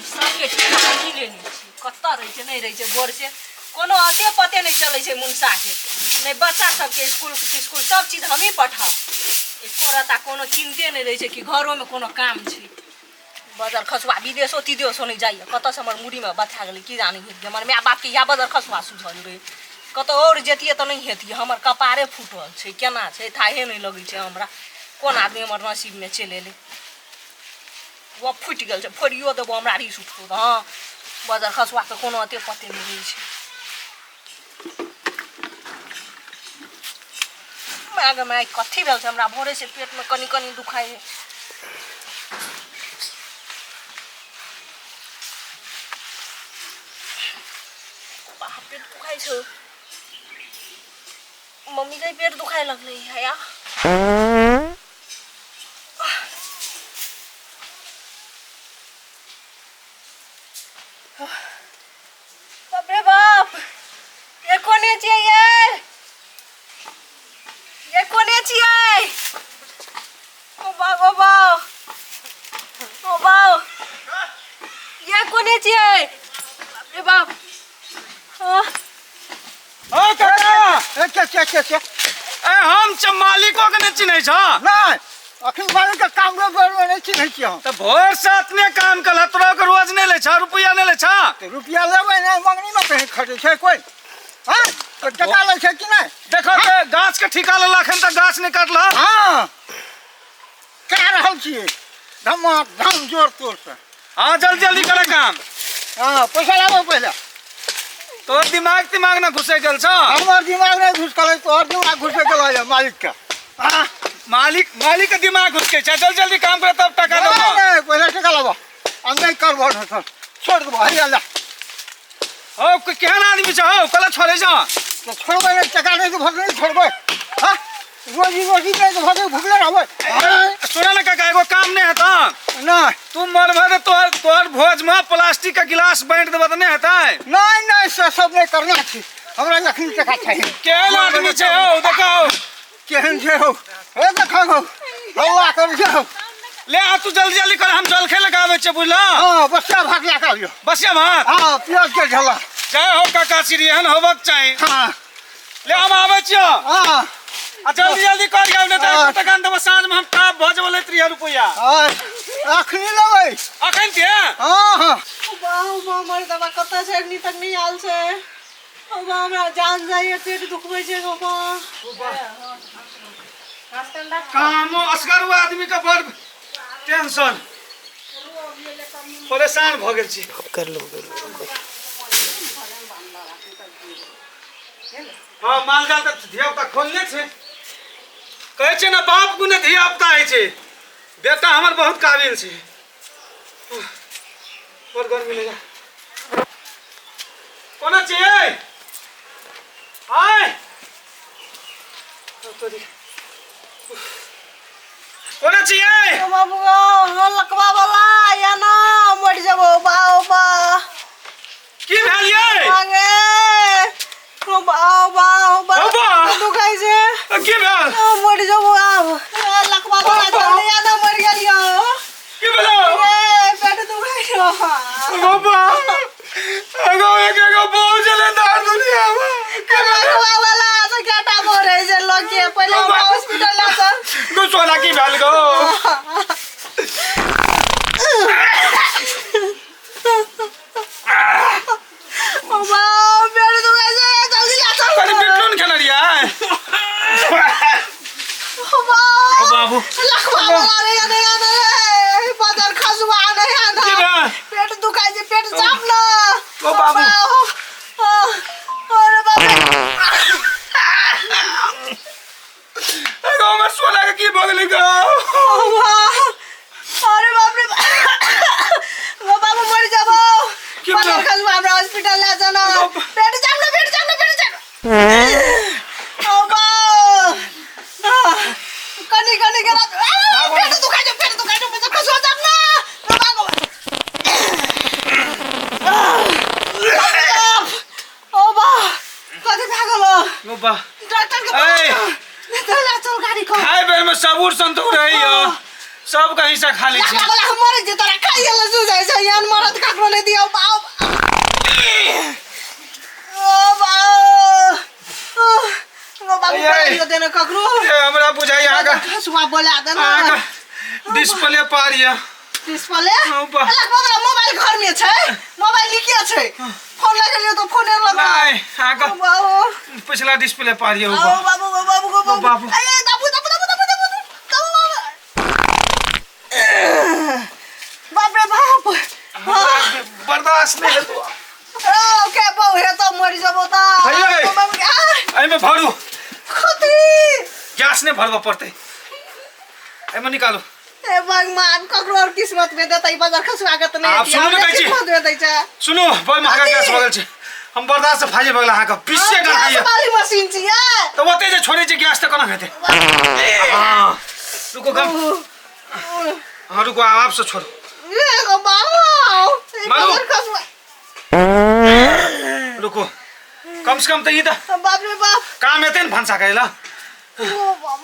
सबके ठेका हमही लेने छी। कतऽ रहै छै, नहि रहै छै, भोर से कोनो अते पते नहि चलै छै मुनसाके। नहि बच्चा सबके इसकुल तिस्कुल सब चीज हमही पठाउ, एको रत्ता कोनो चिन्ते नहि रहै छै कि घरोमे कोनो काम छै। बजर खसुआ विदेशो तिदेशो नहि जाइए, कतऽसँ हमर मुड़ीमे बथा गेलै की जानी। हमर माय बापके इएह बजर खसुआ सुझल रहै, कतौ आओर जैतियै तऽ नहि हेतियै। हमर कपारे फूटल छै, केना छै थाहे नहि लगै छै हमरा। कोन आदमी हमर नसीबमे चलि एलै, ओ फूटि गेल छै, फोड़ियो देबो हमरा रिस उठतौ तऽ। हँ, बजर खसुआके कोनो अते पते नहि रहै छै। माय गे माय, कथी भेल छै हमरा? भोरे से पेटमे कनि कनि दुखाइ है। बाप, पेट दुखाइ छै। मम्मी के पेट दुखाए लगलै है या। बाप रे बाप, ये कोने छियै ये? ये कोने छियै? ओ बा, ओ बा, ओ बा, ये कोने छियै? बाप रे बाप, हाँ। ओ काका। ए, के के के के? ए, हम छ मालिको के नहि चिन्है छ? नहि, अखन मालिक के काम रो बेर नहि चिन्है छियै हम। तऽ भोर से अतने काम कल, तोरा के रोज नहि लै छ, रुपया नहि लै छ? तऽ रुपया लेबै नहि, मंगनी मे कहीं खटै छै कोइ? हाँ, तऽ टका लै छै कि नहि? देखो तऽ गाछ के ठिका लेलक हन तऽ गाछ नहि काटलह? हाँ, कए रहल छियै धमा धम जोर तोर से। हाँ, जल्दी जल्दी कर काम। हाँ, पैसा लाबो पहिले। तोर दिमाग तिमाग ना घुसे गेल छ? हमर दिमाग नहि घुसकलै, तोहर दिमाग घुसे गेल है मालिक के। हाँ। मालिक, मालिक के दिमाग घुसके छै। जल्दी जल्दी काम कर तब टका देबो। नहीं नहीं, पहिले टका लाबो, हम नहीं करबो सर, छोड़ देबो। हरिया ला। हो, केहन आदमी छ हौ, कला छोड़ै छ? तो छोड़बै नहि, टका नहि देबो नहि छोड़बै। हाँ, रोजी रोजी नहि देबो तऽ भुखले रहबै। सुन ने काका, एगो काम नहि हेतौ? नहि। तू मरबह तऽ तोहर तोहर भोज में प्लास्टिक के गिलास बांटि देबह तऽ नहि हेतै? नहीं नहीं, से सब नहीं करना छी हमरा, अखनी टका चाही। केहन आदमी छै हौ, देखो। केहन छै हौ? हे देखो हौ, हल्ला करै छै हौ। ले आ, तू जल्दी जल्दी कर, हम जलखै लऽ आबै छियै, बुझलह? हाँ, बसिया भात लए कऽ आबियौ। बसिया भात? हाँ, प्याज के झोला। जय हो काका श्री, एहन होबक चाही। हाँ। ले, हम आबै छियौ। हाँ। आ जल्दी जल्दी कर जाउ, नहि तऽ हाँ। एको टका नहि देबौ। साँझमे हम टाप भऽ जेबौ, लैत रहियै रुपैआ। हाँ, अखनी लेबै। अखन के? हाँ हाँ। बाबू, हमर दवा कतऽ छै? अखनी तक नहि आयल छै। बाबा, हमरा जान जाइए, पेट दुखबै छै बाबा। कामो असगर आदमी के बड़ टेंशन, परेशान भऽ गेल छी। कर लो। हाँ, माल जाल तऽ धिया पुता खोलने छै। कहै छै ने, बाप गुने धिया पुता होइ छै। बेटा हमर बहुत काबिल छै। बड़ गर्मी लगे। कोना छियै आय तोरी? कोना छियै? ओ बाबू गो, लकवा वाला या ना, मरि जेबो बा, ओ बा। की भेल यै? आगे ओ बा, ओ बा, ओ बा। ओ बा। दुखाइ छै। की भेल? ओ, मरि जेबो आब। ए, लकवा वाला, जल्दी आ ना, मरि गेलियो। की भेलो? ए, पेट दुखाइ छौ। बाबा, एगो एक एगो बहु चले दार दुनिया में। की भेलो? लकवा वाला से केटा मरै छै लोक के? पहिले हमरा हॉस्पिटल लए चल। गो सोना, की भेल गो? ओ बा, पेट दुखाइ छै, जल्दी लए चल। कनि बिटलून खेने रहियै? ओ बा। ओ बाबू। लकवा वाला रे, नहीं आना रे, बाजार खसुआ नहीं आना। की भेल? पेट दुखाइ छै, पेट जाम न। ओ बाबू। अरे बाप रे। एगो हमर सोना के की भऽ गेलै गो? ओ बा, अरे बाप रे, ओ बाबू, मर जाबो। की बाजार भेल? खसुआ, हमरा हॉस्पिटल ले जाना। बाप। पेट जाम न, पेट जाम न, पेट जाम। ओ बा, कनि कनि गेला, पेट दुखाइ छै, पेट दुखाइ छै, बाजार खसुआ, जाम न। ओ बाबू, ओ बा, कथी भए गेलो? ओ बा। डॉक्टर के ऐ। चल, चल गाड़ी को। खाय बेर में सबूर संतोख रहैया, सब कहीं से खा लै छी। लकवा वाला, हम मरै छी तोरा। ने ककरो। ए, हमरा बुझाइ अहाँके खसुआ बोला दे ना। अहाँके डिस्प्ले पार यऽ। डिस्प्ले? हाँ, बा। अलग बगल मोबाइल घर में छै, मोबाइल लिखिए छै, फोन लगेलियो तो फोन लगल। नहि, अहाँके बाबू। पिछला डिस्प्ले पार यऽ। आओ बाबू गो बाबू गो बाबू। बाबू। अरे दाबू दाबू दाबू दाबू दाबू दाबू बाबू। बाप रे बाप। हमरा बर्दाश्त नहि हेतौ। ओ के बहु हे तो मरि जबो त। हैयै। बाबू के, आ, एहिमे भरू। कथी? गैस नहि भरबऽ पड़तै, एहिमे निकालू। हे भगवान, ककरो और किस्मत में देतै बजर खसुआ के त नहि। आब सुनू ने हमरे कहै छी। किस्मत में दै छै। सुनू, बड़ महगा गैस भऽ गेल छै, हम बर्दाश्त से फाजिल भऽ गेल अहाँके 20 गन गैस होइए। वाली मशीन छियै। तऽ ओते जे छोड़ै छै गैस तऽ कोना हेतै? हँ रुकू कम, हँ रुकू, आब से छोड़ू। ए गो बाबू, ई मारू। बजर खसुआ। रुकू, कम से कम तऽ ई तऽ बाप रे बाप। काम हेतै ने भनसा करै लए। ओ बाबा।